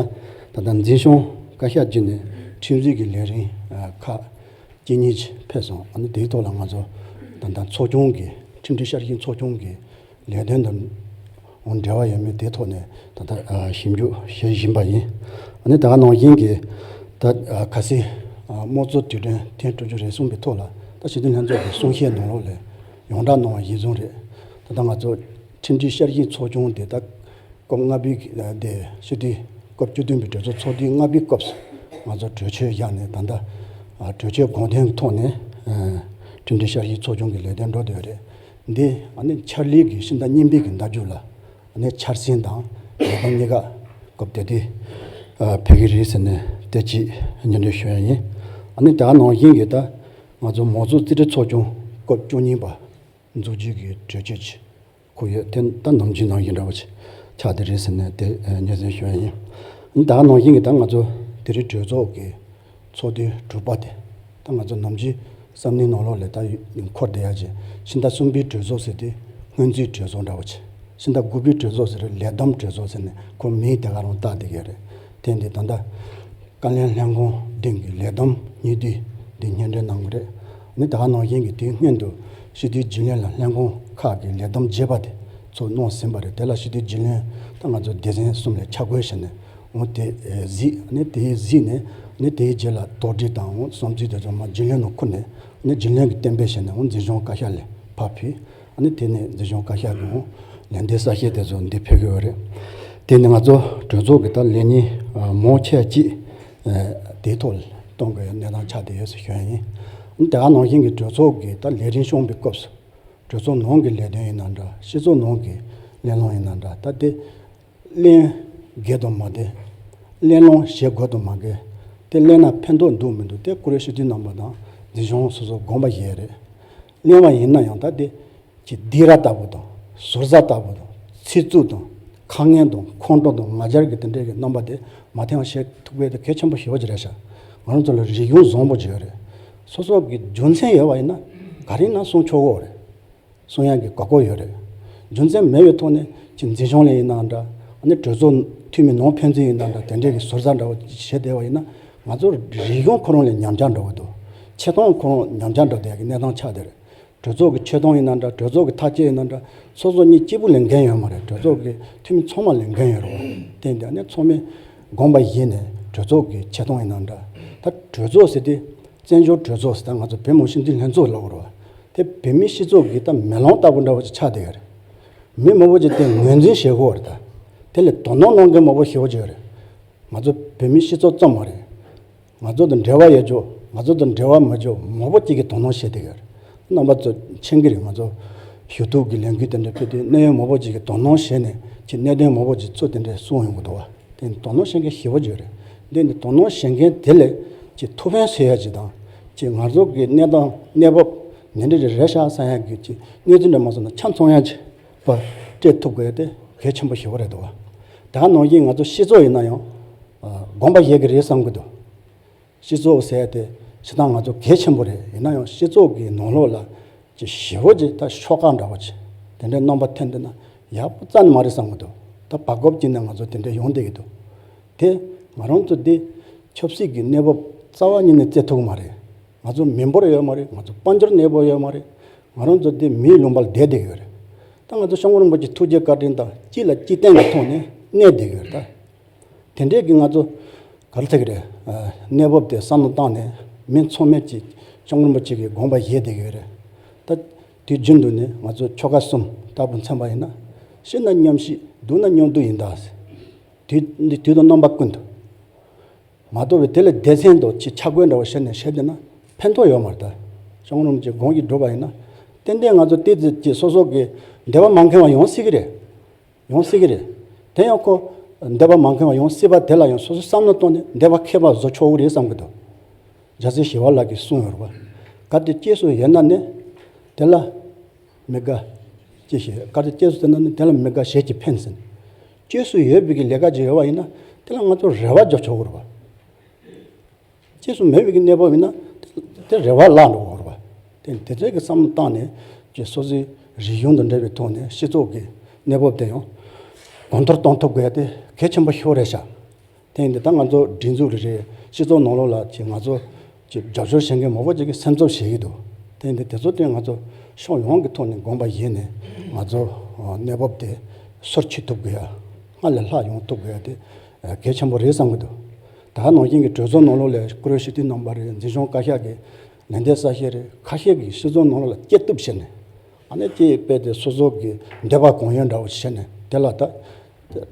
ད་ལྟ་འཛིན་སྐྱོང་བཀའ་ཤག་བརྒྱུད་ནས་ཁྲིམས་སྒྲིག་གི་ལས་རིམ་ཨ་ཁག་གཅིག་གཉིས་ཅིག་ཕེབས་སོང་། ཨ་ནི་དེའི་ཐོག་ལ་ང་ཚོ་ད་ལྟ་ཚོགས་ཆུང་གི་ཁྲིམས་སྒྲིག་བསྐྱར་ཞིབ་ཚོགས་ཆུང་གི་ལས་དོན་དང་འབྲེལ་བ་ཡོད་མེད་དེའི་ཐོག་ནས་ད་ལྟ་ཨ་ཞིབ་འཇུག་བྱེད་བཞིན་པ་ཡིན། ཨ་ནི་ད་ག་ནང་བཞིན་གྱི་ད་ཨ་གལ་སྲིད་ཨ་དམངས་གཙོ་དུས་དྲན་ཐེངས་དྲུག་ཅུ་རེ་གསུམ་པའི་ཐོག་ལ་ད་སྤྱི་འཐུས་ལྷན་ཚོགས་ཀྱི་གསུང་བཤད་ནང་ལོགས་ལ་ཡོངས་བསྒྲགས་གནང་བ་གཞིར་བཟུང་རེད། ད་ལྟ་ང་ཚོ་ཁྲིམས་སྒྲིག་བསྐྱར་ཞིབ་ཚོགས་ཆུང་དེ་ད་སྐབས་ལྔ་པའི་དེ་སྤྱི་འཐུས་སྐབས་བཅུ་བདུན་པའི་གྲོས་ཚོགས་ཚོགས་དུས་ལྔ་པའི་སྐབས་སུ་ང་ཚོ་གྲོས་ཆོད་བཞག་ནས་ད་ལྟ་ཨ་གྲོས་ཆོད་དགོངས་དོན་གྱི་ཐོག་ནས་ཨ་ཁྲིམས་སྒྲིག་བསྐྱར་ཞིབ་ཚོགས་ཆུང་གི་ལས་དོན་འགྲོ་བསྡད་ཡོད་རེད། འདི་ཨ་ནི་འཆར་ལས་ཀྱི་ཕྱི་ཟླ་གཉིས་པའི་གི་ཟླ་མཇུག་ལ་ཨ་ནི་འཆར་ཟིན་དང་ལས་དོན་གཉིས་ཀ་སྐབས་དེ་དུས་ཨ་ཕེབས་ཀྱི་རེད་ཟེར་ནས་དེ་ཅིག་སྙན་སྒྲོན་ཞུ་ཡ་ཡིན། ཨ་ནི་ད་ག་ནང་བཞིན་གྱི་ད་ང་ཚོ་མང་གཙོ་རྩིས་ཁྲའི་ཚོགས་ཆུང་སྐབས་བཅུ་གཉིས་པ་འཛུགས་རྒྱུ་གི་གྲོས་ཆོད་ཅིག་འཁུར་ཡོད། དེ་ད་ནམ་རྒྱུན་ནང་བཞིན་འདྲ་བོ་ཅིག་ཆགས་བསྡད་རེད་ཟེར་ནས་དེ་ཨ་སྙན་སེང་ཞུ་ཡ་ཡིན། ད་ག་ནང་བཞིན་གྱི་ད་ང་ཚོ་དེ་རིང་གྲོས་ཚོགས་ཀྱི་ཚོགས་དུས་དྲུག་པ་དེ་ད་ང་ཚོ་ནམ་རྒྱུན་བསམ་བློའི་ནང་ལོགས་ལ་ད་འཁོར་བསྡད་ཡ་ཅིག་ཕྱི་ཟླ་གསུམ་པའི་གྲོས་ཚོགས་ཟེར་དུས་སྔོན་རྩིས་གྲོས་ཚོགས་འདྲ་བོ་ཅིག་ཕྱི་ཟླ་དགུ་པའི་གྲོས་ཚོགས་ཟེར་དུས་ལས་བསྡོམས་གྲོས་ཚོགས་ཟེར་ནས་ཁོ་མིང་དེ་ག་རང་བཏགས་བསྡད་ཀྱི་རེད། དེ་འདི་ད་ལྟ་བཀའ་བློན་ལྷན་ཁང་སྡིངས་ཀྱི་ལས་བསྡོམས་ཉིན་བདུན་འདི་སྙན་སྒྲོན་གནང་གི་རེད། ནི་ད་ག་ནང་བཞིན་གྱི་དུས་སྔོན་དུ་སྤྱི་འཐུས་རྒྱུན་ལས་ལ་ལྷན་ཁང་ཁག་གི་ལས་བསྡོམས་རྒྱས་པ་དེ་ཚོ་གནང་ཟིན་པ་རེད། དེ་ལ་སྤྱི་འཐུས་རྒྱུན་ལས་ད་ང་ཚོ་སྡེ་ཚན་གསུམ་ལ་ཆ་བགོས་བྱས་ནས་འོང་དེ་གཟིགས། ནི་དེའི་གཟིགས་ནས་ནི་དེའི་རྗེས་ལ་དོགས་འདྲི་དང་འོང་བསམ་ཚུལ་དེ་ཚོ་མ་རྒྱུན་ལས་ནང་ཁུར་ནས་ནི་རྒྱུན་ལས་ཀྱི་གཏན་འབེབས་བྱས་ནས་འོང་འཛིན་སྐྱོང་བཀའ་ཤག་ལ་ཕར་ཕུལ། ཨ་ནི་དེ་ནས་འཛིན་སྐྱོང་བཀའ་ཤག་གི་འོང་ལན་འདེབས་གསལ་བཤད་དེ་ཚོ་འདི་ཕེབས་ཀྱི་ཡོད་རེད། དེ་ནི་ང་ཚོ་གྲོས་ཚོགས་ཀྱི་ད་ལས་ཉིན་མང་ཆེ་གཅིག་དེའི་ཐོག་གཏོང་དགོས་ཡ་གནས་སྟངས་ཆགས་བསྡད་ཡོད་ཟེར་ཞུ་ཡ་ཡིན། ཨ་ནི་དེ་ག་ནང་བཞིན་གྱི་གྲོས་ཚོགས་ཀྱི་ད་ལས་རིམ་སྐྱོང་བའི་སྐབས་སུ་གྲོས་ཚོགས་ནང་གི་ལས་དོན་ཡིན་ན་འདྲ། སྤྱི་ཚོགས་ནང་གི་གླེང་སློང་ཡིན་ན་འདྲ། ད་དེ་གླེང་དགོས་དང་མ་དགོས། གླེང་སློང་བྱེད་དགོས་དང་མ་དགོས། དེ་གླེང་ན་ཕན་ཐོགས་འདུག་མི་འདུག་དེ་བཀུར་འོས་སྤྱི་འཐུས་རྣམ་པ་དང་འཛིན་སྐྱོང་སོ་སོ་དགོངས་པ་བཞེས་རེད། གླེང་བ་ཡིན་ན་ཡང་ད་དེ་ཀྱི་སྡིགས་ར་ལྟ་བུ་དང་ཟུར་ཟ་ལྟ་བུ་དང་ཚིག་རྩུབ་དང་ཁ་ངན་དང་ཁོང་ཁྲོ་དང་ང་རྒྱལ་གྱི་དེ་འདྲའི་གི་རྣམ་པ་དེ་མ་ཐོན་པ་བྱེད་ཐུབ་པའི་དེ་གལ་ཆེན་པོ་ཞེ་པོ་ཅིག་རེད་ཤག་ང་རང་ཚོ་ལ་རིག་གཞུང་བཟང་པོ་ཅིག་ཡོད་རེད། སོ་སོ་གི་རྒྱུ་མཚན་ཡོད་པ་ཡིན་ན་ག་རེ་ཡིན་ན་གསུང་ཆོག་གི་རེད། གསུང་ཡག་གི་དགོས་མཁོ་ཡོད་རེད། རྒྱུ་མཚན་མེད་པའི་ཐོག་ནས་ཅིག་འཛིན་སྐྱོང་ལས་ཡིན་ན་འདྲ། ཨ་ནི་གྲོས་ཚོགས་འཐུས་མི་ འཐུས་མི་ནང་ཕན་ཚུན་ཡིན་ན་འདྲ། དེ་འདྲའི་གི་ཟུར་ཟ་འདྲ་བོ་བྱེད་བསྡད་པ་ཡིན་ན། ང་ཚོ་རིག་གཞུང་ཁོ་རང་ལ་ཉམས་ཆག་འགྲོ་གི་འདུག་ཆེ་མཐོང་ཁོ་རང་ཉམས་ཆག་འགྲོ་བསྡད་ཀྱི་གནས་སྟངས་ཆགས་བསྡད་རེད། གྲོས་ཚོགས་ཀྱི་ཆེ་མཐོང་ཡིན་ན་འདྲ། གྲོས་ཚོགས་ཀྱི་ཐག་གཅོད་ཡིན་ན་འདྲ། སོ་སོ་གཉིས་གཅིག་པུ་ལས་འགན་ཡོད་མ་རེད། གྲོས་ཚོགས་ཀྱི་འཐུས་མི་ཚང་མ་ལས་འགན་ཡོད་རེད་བ། དེ་འདྲ་ནས་ཚང་མས་དགོངས་པ་བཞེས་ནས་གྲོས་ཚོགས་ཀྱི་ཆེ་མཐོང་ཡིན་ན་འདྲ། ད་གྲོས་ཚོགས་ཟེར་དུས་བཙན་བྱོལ་གྲོས་ཚོགས་ཟེར། ད་ང་ཚོ་བོད་མི་སྤྱི་འཐུས་ལྷན་ཚོགས་ལབ་དགོས་རེད་བ། དེ་བོད་མིའི་སྤྱི་ཚོགས་ཀྱི་ད་མེ་ལོང་ལྟ་བུ་འདྲ་བོ་ཅིག་ཆགས་བསྡད་ཡོད་རེད། མི་མང་པོ་ཅིག་དེ་ངོས་འཛིན་བྱེད་དགོས་རེད། ད་དེ་ལ་དོ་སྣང་གནང་མཁན་མང་པོ་ཞེ་པོ་ཅིག་ཡོད་རེད། ང་ཚོ་བོད་མིའི་སྤྱི་ཚོགས་ཙམ་མ་རེད། ང་ཚོ་དང་འབྲེལ་བ་ཡོད་ཅོག་ང་ཚོ་དང་འབྲེལ་བ་མེད་ཅོག་མང་པོ་ཅིག་གིས་དོ་སྣང་བྱེད་བསྡད་ཡོད་རེད། རྣམ་པ་ཚོ་མཁྱེན་གྱི་རེད། ང་ཚོ་ཡུ་ཊུབ་ཀྱི་ལས་འགུལ་དེ་འདྲ་སྤེལ་དུས་གནད་ཡོད་མང་པོ་ཅིག་གིས་དོ་སྣང་བྱས་ནས་ཅིག་གནད་དོན་མང་པོ་ཅིག་ཚུར་དེ་འདྲ་གསུངས་ཡོང་གི་འདུག་བ། དེ་ནི་དོ་སྣང་བྱེད་མཁན་ཞེ་པོ་ཅིག་ཡོད་རེད། འདི་ནི་དོ་སྣང་བྱེད་མཁན་དེ་ལས་ཅིག་ཐུགས་ཕན་གསོས་ཡ་ཅིག་དང་། ཅིག་ང་ཚོ་གི་གནས་སྟངས་གནས་བབ་འདི་འདྲ་རེད་ཤག་བསམ་ཡ་གི་ཅིག་གནས་ཚུལ་འདྲ་མ་སོང་ན་ཆ་མཚོན་ཡ་ཅིག་པ་སྤྲད་ཐུབ་དགོས་དེ་གལ་ཆེན་པོ་ཞེ་པོ་རེད་འདུག་བ། དེ་ག་ནང་བཞིན་ང་ཚོ་སྤྱི་ཚོགས་ཡིན་ན་ཡང་དགོངས་པ་བཞེས་ཀྱི་རེད་བསམ་གྱི་འདུག་སྤྱི་ཚོགས་ཟེར་དེ་སྤྱིར་བཏང་ང་ཚོ་གལ་ཆེན་པོ་རེད། ཡིན་ན་ཡང་སྤྱི་ཚོགས་ཀྱི་ནང་ལོགས་ལ་ཅིག་ཞེ་པོ་ཅིག་ད་ཤོག་ཁག་འདྲ་བོ་ཅིག་དེ་འདྲའི་རྣམ་པ་ཐོན་བསྡད་ན་ཡག་པོ་རྩ་ནས་མ་རེད་བསམ་གྱི་འདུག་ད་བར་སྐབས་ཅིག་ནས་ང་ཚོ་དེ་འདྲ་ཡོང་བསྡད་ཀྱི་འདུག་དེ་ང་རང་ཚོ་འདི་ཆབ་སྲིད་ཀྱི་གནས་བབ་རྩ་བ་ཉིད་ནས་བརྩི་ཐུབ་ཀྱི་མ་རེད། ང་ཚོ་མི་འབོར་ཡོད་མ་རེད། ང་ཚོ་དཔལ་འབྱོར་གནས་བབ་ཡོད་མ་རེད། ང་རང་ཚོ་འདི་མིའི་ལུང་པར་བསྡད་བསྡད་ཀྱི་ཡོད་རེད། ད་ང་ཚོ་སྐྱབས་མགོན་རིན་པོ་ཆེ་ཐུགས་རྗེ་བཀའ་དྲིན་དང་སྤྱི་ལ་སྤྱི་བརྟན་གྱི་ཐོག་ནས་གནས་བསྡད་ཀྱི་ཡོད་རེད་ད། དེ་འདྲས་ཀྱི་ང་ཚོ་ག་རེ་ཟེར་གྱི་རེད། ཨ། གནས་བབ་དེ་བསམ་བློ་བཏང་ནས་མི་ཚང་མས་ཅིག་སྐྱབས་མགོན་རིན་པོ་ཆེ་གི་དགོངས་པ་བཞེས་བསྡད་ཀྱི་ཡོད་རེད། ད་དུས་རྒྱུན་དུ་ནི་ང་ཚོ་ཆོ་ག་གསུམ་ལྟ་བུ་མཚོན་པ་ཡིན་ན། ཤི་ན་མཉམ་ཤི། སྡུག་ན་མཉམ་སྡུག་ཡིན་ད། དུས་འདི་དུས་དང་རྣམ་པ་ཀུན་ཏུ། མ་གཏོགས་པའི་དེ་ལས་སྡེ་ཚན་དུ་ཅིག་ཆ་བགོས་འདྲ་བོ་བྱས་ནས་བྱས་བསྡད་ན་ཕན་ཐོགས་ཡོད་མ་རེད་ད། སྐྱབས་མགོན་རིན་པོ་ཆེ་དགོངས་ཀྱིས་བསྒྲུབས་པ་ཡིན་ན། ཏན་ཏན་ང་ཚོ་ཏོག་ཙམ་ཅིག་སོ་སོ་གི་འདོད་པ་མ་ཁེངས་པ་ཡོང་སྲིད་ཀྱི་རེད། ཡོང་སྲིད་ཀྱི་རེད། དེ་ཡང་ཁོ་འདོད་པ་མ་ཁེངས་པ་ཡོང་སྲིད་པ་དེ་ལ་ཡང་སོ་སོས་བསམ་བློ་བཏང་ནས་འདོད་པ་ཁེངས་པ་བཟོ་ཆོག་གི་རེད་བསམ་གྱི་འདུག་རྒྱལ་སྲས་ཞི་བ་ལྷ་གིས་གསུངས་ཡོད་རེད་པ། གལ་ཏེ་སྐྱེས་སུ་ཡོད་ན་ནི། དེ་ལ་མི་དགའ། ཅེས་བཤད། གལ་ཏེ་སྐྱེས་སུ་ཡོད་ན་ནི། དེ་ལ་མི་དགའ་བྱས་ཀྱི་ཕན་ཟེར། སྐྱེས་སུ་ཡོད་པའི་གི་ལས་ཀ་ཅིག་ཡོད་པ་ཡིན་ན། དེ་ལ་ང་ཚོ་རེ་བ་རྒྱབ་ཆོག་གི་རེད་པ། སྐྱེས་སུ་མེད་པའི་གི་གནས་བབ་ཡིན་ན། དེ་རེ་བ་བརླག་འགྲོ་གི་རེད་པ། དེ་དེ་ཚོའི་གི་བསམ་བློ་བཏང་ནས་ཀྱི་སོ་སོའི་རིག་གཞུང་དང་འབྲེལ་བའི་ཐོག་ནས་སྤྱི་ཚོགས་ཀྱི་གནས་བབ་དེ་ཡང་གོང་མཐོར་གཏོང་ཐུབ་དགོས་ཡ་དེ་གལ་ཆེན་པོ་ཤོས་རེད་ཤག་དེ་ཡིན་དུས་ད་ང་ཚོ་སྒྲིག་འཛུགས་རེ་རེ་སྤྱི་ཚོགས་ནང་ལོགས་ལ་ཅིག་ང་ཚོ་ཅིག་རྒྱབ་སྐྱོར་བྱེད་མཁན་མང་པོ་ཅིག་གིས་སེམས་འཚབ་བྱེད་ཀྱི་འདུག་དེ་ཡིན་དུས་དེ་ཚོ་དེ་ང་ཚོ་ཕྱོགས་ཡོངས་ཀྱི་ཐོག་ནས་དགོངས་པ་བཞེས་ནས་ང་ཚོ་གནས་བབ་དེ་སོར་ཆུད་ཐུབ་དགོས་ཡ། སྔར་ལས་ལྷག་ཡོང་ཐུབ་དགོས་ཡ་དེ་གལ་ཆེན་པོ་རེད་བསམ་གྱི་འདུག་ད་ནང་བཞིན་གྱི་གྲོས་ཚོགས་ནང་ལོགས་ལ་བཀུར་འོས་སྤྱི་འཐུས་རྣམ་པ་རེད། འཛིན་སྐྱོང་བཀའ་ཤག་གི་ལས་དོན་གསལ་བཤད་རེད། ཁ་ཤས་ཀྱིས་སྤྱི་ཚོགས་ནང་ལོགས་ལ་སྐྱེ་སྟོབས་བྱས་ནས། ཨ་ནི་དེ་དཔེ་དེ་སོ་སོ་གི་འདོད་པ་གང་ཡོད་འདྲ་བོ་བྱས་ནས་དེ་ལ་ད་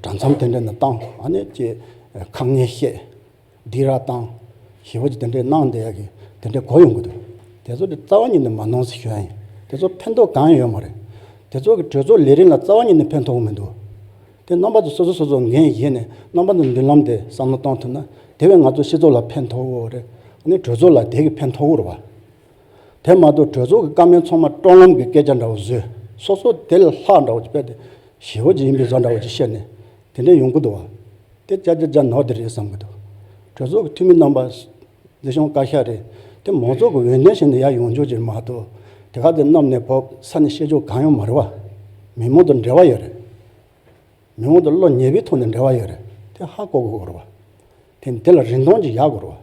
གྲྭ་མཚམས་དེ་འདྲ་ནས་བཏང་། ཨ་ནི་ཅེ་ཁ་ངན་བཤད། སྡིགས་ར་བཏང་། ཞེ་པོ་ཅིག་དེ་འདྲའི་གནང་བསྡད་ཡ་གི་དེ་འདྲའི་གོ་ཡོང་གི་འདུག་དེ་ཚོ་དེ་རྩ་བ་ཉིད་ནས་མ་གནང་ཟེར་ཞུ་ཡ་ཡིན། དེ་ཚོ་ཕན་ཐོགས་གང་ཡང་ཡོད་མ་རེད། དེ་ཚོ་གི་གྲོས་ཚོགས་ལས་རིམ་ལ་རྩ་བ་ཉིད་ནས་ཕན་ཐོགས་གི་མི་འདུག་དེ་རྣམ་པ་ཚོ་སོ་སོ་སོ་སོ་འགན་བཞེས་ནས་རྣམ་པ་ཚོ་མདུན་ལམ་དེ་བསམ་བློ་བཏང་ཐུབ་ན། དེ་བས་ང་ཚོ་སྤྱི་ཚོགས་ལ་ཕན་ཐོགས་ཡོད་རེད། ཨ་ནི་གྲོས་ཚོགས་ལ་དེ་གི་ཕན་ཐོགས་ཀྱི་རེད་པ། དེ་མ་གཏོགས་གྲོས་ཚོགས་ཀྱི་བཀའ་མོལ་ཚང་མ་སྤྲོ་ལམ་གྱི་སྐད་ཆ་འདྲ་བོ་བཟོས། སོ་སོ་དེ་ལས་ལྷག་འདྲ་བོ་ཅིག་དཔེ་དེ་ཞེ་པོ་ཅིག་ཡིན་པའི་བཟོ་འདྲ་བོ་ཅིག་བཤད་ནས་དེ་འདྲས་ཡོང་གི་འདུག་བ། དེ་ཅག་ཅག་ཅག་ནོར་དེ་རེད་བསམ་གྱི་འདུག་གྲོས་ཚོགས་ཀྱི་འཐུས་མི་རྣམ་པ། འཛིན་སྐྱོང་བཀའ་ཤག་རེད། དེ་མང་ཚོགས་ཀྱི་འོས་འདེམས་བྱས་ནས་ཡར་ཡོང་ཆོག་ཅིག་མ་གཏོགས། དེ་ག་དེ་གནམ་ནས་བབས་ས་ནས་བཤད་ཆོག་གང་ཡང་མ་རེད་བ། མི་མང་དང་འབྲེལ་བ་ཡོད་རེད། མི་མང་དང་བློ་ཉེ་བའི་ཐོག་ནས་འབྲེལ་བ་ཡོད་རེད། དེ་ཧ་གོ་དགོས་རེད་བ། དེ་དེ་ལ་རིན་ཐང་ཅིག་ཡག་དགོས་རེད་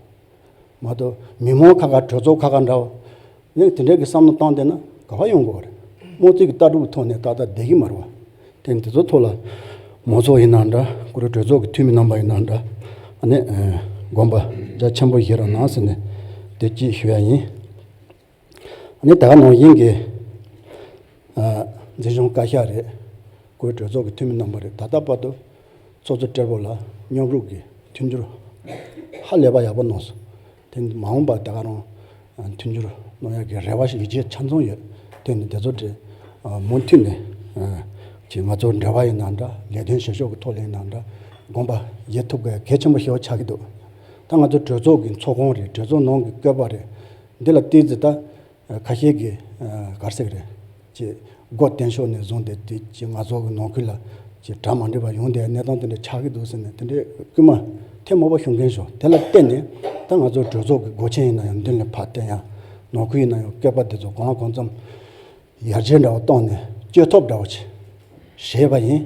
བ། མ་གཏོགས་མི་མང་ཁ་ཁ་གྲོས་ཚོགས་ཁ་ཁ་འདྲ་བ། ནས་དེ་འདྲའི་གི་བསམ་བློ་བཏང་བསྡད་ན་ག་པར་ཡོང་དགོས་རེད། དམངས་གཙོའི་གི་ལྟ་གྲུབ་ཐོག་ནས་ཏག་ཏག་བསྡད་ཀྱི་མ་རེད་བ། དེ་འདི་ཚོ་ཐོག་ལ་མང་ཚོགས་ཡིན་ན་འདྲ། བཀུར་འོས་གྲོས་ཚོགས་ཀྱི་འཐུས་མི་རྣམ་པ་ཡིན་ན་འདྲ། ཨ་ནི་དགོངས་པ་རྒྱ་ཆེན་པོ་བཞེས་རོགས་གནང་ཟེར་ནས་དེ་གཅིག་ཞུ་ཡ་ཡིན། ཨ་ནི་ད་ག་ནང་བཞིན་གྱི་འཛིན་སྐྱོང་བཀའ་ཤག་རེད། བཀུར་འོས་གྲོས་ཚོགས་ཀྱི་འཐུས་མི་རྣམ་པ་རེད། ད་ལྟ་བར་དུ་ཚོགས་གཙོ་སྦྲེལ་པོ་ལ་མཉམ་རུབ་ཀྱི་མཐུན་འགྱུར་ཧ་ལས་པ་ཡག་པོ་གནང་སོང་། དེ་མ་འོངས་པ་ད་ག་རང་མཐུན་འགྱུར་གནང་ཡག་གི་རེ་བ་ཞིག་ཡིད་ཆེས་ཆ་ཚང་ཡོད། དེ་ནི་དེ་ཚོ་དེ་མུ་མཐུད་ནས་ཅིག་ང་ཚོ་འབྲེལ་བ་ཡིན་ན་འདྲ། ལས་དོན་བྱེད་ཕྱོགས་ཀྱི་ཐོག་ལ་ཡིན་ན་འདྲ། དགོངས་པ་བཞེས་ཐུབ་དགོས་གལ་ཆེན་པོ་ཞེ་པོ་ཆགས་ཀྱི་འདུག་ད་ང་ཚོ་གྲོས་ཚོགས་ཀྱི་ཚོགས་ཁང་རེད། གྲོས་ཚོགས་ནང་གི་བཀོད་པ་རེད། འདི་ལ་ཏོག་ཙམ་ད་ཁ་ཤས་ཀྱིས་ག་རེ་ཟེར་གི་རེད། ཅེས་སྒོ་བསྟན་ཕྱོགས་ནས་བཟུང་སྟེ་དེ་ཅིག་ང་ཚོ་གི་ནང་ཁུལ་ལ་ཅིག་གྲ་མ་འགྲིག་པ་ཡོང་བསྡད་གནས་སྟངས་དེ་འདྲ་ཆགས་ཀྱི་འདུག་ཟེར་ནས་དེ་འདྲའི་སྐུལ་མ་ཐེངས་མང་པོ་ཞུ་མཁན་བྱུང་། དེ་ལ་བརྟེན་ནས་ད་ང་ཚོ་གྲོས་ཚོགས་ཀྱི་སྒོ་ཆེན་ཡིན་ན་ཡང་མདུན་ལ་ཕར་བསྟན་ཡ། ནང་ཁུལ་ཡིན་ན་ཡང་བཀོད་པ་དེ་ཚོ་གང་ལ་གང་འཚམ་ཡར་རྒྱས་འདྲ་བོ་བཏང་ནས་བཅོས་ཐབས་འདྲ་བོ་ཅིག་བྱས་པ་ཡིན།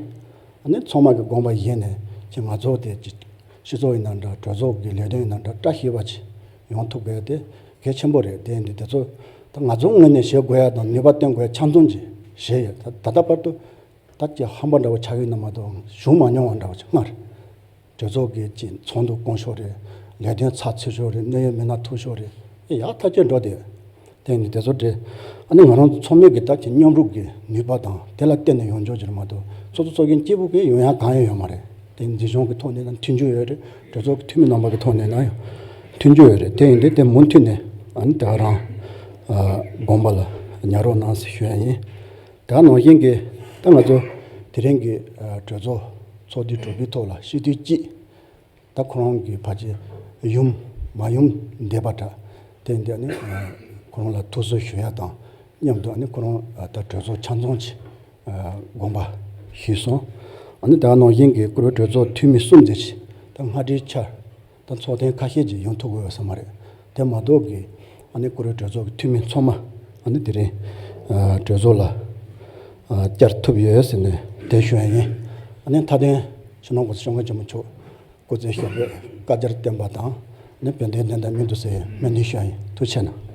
ཨ་ནི་ཚང་མ་གི་དགོངས་པ་བཞེས་ནས་ ཅིག་ང་ཚོ་དེ་ཅིག་སྤྱི་ཚོགས་ཡིན་ན་འདྲ། གྲོས་ཚོགས་ཀྱི་ལས་དོན་ཡིན་ན་འདྲ། བཀྲ་ཤིས་པ་ཅིག་ཡོང་ཐུབ་དགོས་དེ་གལ་ཆེན་པོ་རེད། དེ་ཡིན་དུས་དེ་ཚོ་ད་ང་ཚོ་ངོས་ནས་བྱེད་དགོས་ཡ་དང་ནུས་པ་བཏོན་དགོས་ཡ་ཆ་མཚུངས་ཅིག་བྱས་ཡོད། ད་ད་ལྟ་བར་དུ་ད་ཅིག་ཧམ་པ་འདྲ་བོ་ཆགས་ཡོད་ན་མ་གཏོགས་བྱུང་མ་མྱོང་བ་འདྲ་བོ་ཅིག་སྔར། གྲོས་ཚོགས་ཀྱི་ཅིག་ཚོགས་འདུ་བསྐོང་ཕྱོགས་རེད། ལས་དོན་ཚགས་ཚུད་ཕྱོགས་རེད། གནད་ཡོད་མི་སྣ་ཐུག་ཕྱོགས་རེད། ཨེ་ཡག་ཐག་ཆོད་འགྲོ་བསྡད་ཡོད། དེ་ནི་དེ་ཚོ་རེད། ཨ་ནི་ང་རང་ཚོ་ཚང་མས་ཀྱི་ད་ཅིག་མཉམ་རུབ་ཀྱི་ནུས་པ་དང་དེ་ལ་བརྟེན་ནས་ཡོང་ཆོག་ཅིག་རེད་མ་གཏོགས་སོ་སོ་སོ་སྐྱོན་སྐྱེས་བུ་གིས་ཡོང་ཡ་གང་ཡང་ཡོད་མ་རེད། དེ་འཛིན་སྐྱོང་གི་ཐོག་ནས་ན་མཐུན་འགྱུར་ཡོད་རེད། གྲོས་ཚོགས་ཀྱི་འཐུས་མི་རྣམ་པ་གི་ཐོག་ནས་ན་ཡང་མཐུན་འགྱུར་ཡོད་རེད། དེ་ཡིན་དུས་དེ་མུ་མཐུད་ནས་ཨ་ནི་དེ་ག་རང་ཨ་དགོངས་པ་ལ་ཉར་རོགས་གནང་ཟེར་ཞུ་ཡ་ཡིན། དེ་ག་ནང་བཞིན་གྱི་ད་ང་ཚོ་དེ་རིང་གི་ཨ་གྲོས་ཚོགས་ཚོགས་དུས་དྲུག་པའི་ཐོག་ལ་སྤྱི་འཐུས་གཅིག་ད་ཁོ་རང་གི་ཕལ་ཆེར་ཡུམ་མ་ཡུམ་འདས་པ་འདྲ། དེ་འདི་ནི་ཁོ་རང་ལ་ཐུགས་གསོ་ཞུ་ཡ་དང་མཉམ་དུ་ཨ་ནི་ཁོ་རང་ད་གྲོས་ཚོགས་ཆ་ཚང་གི་དགོངས་པ་ཞུས་སོང་། ཨ་ནི་ད་ནང་བཞིན་གྱི་བཀུར་འོས་གྲོས་ཚོགས་འཐུས་མི་གསུམ་ཙམ་ཅིག་ད་སྔ་དྲོའི་ཆར་ད་ཚོགས་ཐེངས་ཁ་ཤས་ཅིག་ཡོང་ཐུབ་དགོས་ཡོད་ས་མ་རེད། དེ་མ་གཏོགས་ཀྱི་ཨ་ནི་བཀུར་འོས་གྲོས་ཚོགས་ཀྱི་འཐུས་མི་ཚང་མ་ཨ་ནི་དེ་རིང་གྲོས་ཚོགས་ལ་བཅར་ཐུབ་ཡོད་ཟེར་ནས་དེ་ཞུ་ཡ་ཡིན། ཨ་ནི་མཐའ་དོན་ཕྱི་ནང་གོང་ས་སྐྱབས་མགོན་ཆེན་པོ་མཆོག་སྐུ་ཚེ་ཞབས་པད་བསྐལ་བརྒྱར་བརྟན་པ་དང་ནི་བོད་དོན་བདེན་མཐའ་མྱུར་དུ་གསལ་བའི་སྨོན་འདུན་ཞུ་ཡ་ཡིན། ཐུགས་རྗེ་གནང་།